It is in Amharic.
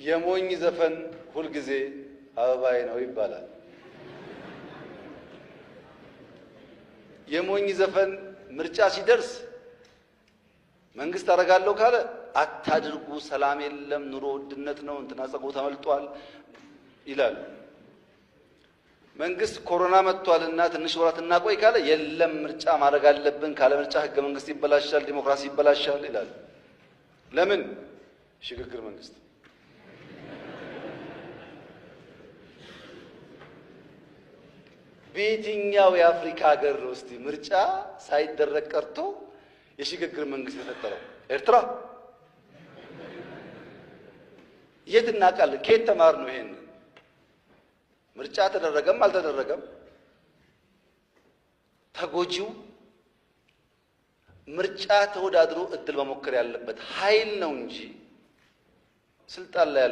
የሞኝ ዘፈን ሁልጊዜ አበባዬ ነው ይባላል። የሞኝ ዘፈን ምርጫ ሲደርስ መንግስት አደርጋለሁ ካለ አታድርጉ፣ ሰላም የለም፣ ኑሮ ውድነት ነው፣ እንትና ጸጉሩ ተመልጧል ይላል። መንግስት ኮሮና መጥቷልና ትንሽ ወራት እናቆይ ካለ የለም ምርጫ ማድረግ አለብን፣ ካለ ምርጫ ህገ መንግስት ይበላሻል፣ ዲሞክራሲ ይበላሻል ይላል። ለምን? ሽግግር መንግስት። በየትኛው የአፍሪካ ሀገር ነው እስቲ ምርጫ ሳይደረግ ቀርቶ የሽግግር መንግስት የተፈጠረው? ኤርትራ። የት እናውቃለን? ከየት ተማር ነው ይሄን? ምርጫ ተደረገም አልተደረገም ተጎጂው ምርጫ ተወዳድሮ እድል መሞከር ያለበት ኃይል ነው እንጂ ስልጣን ላይ ያለ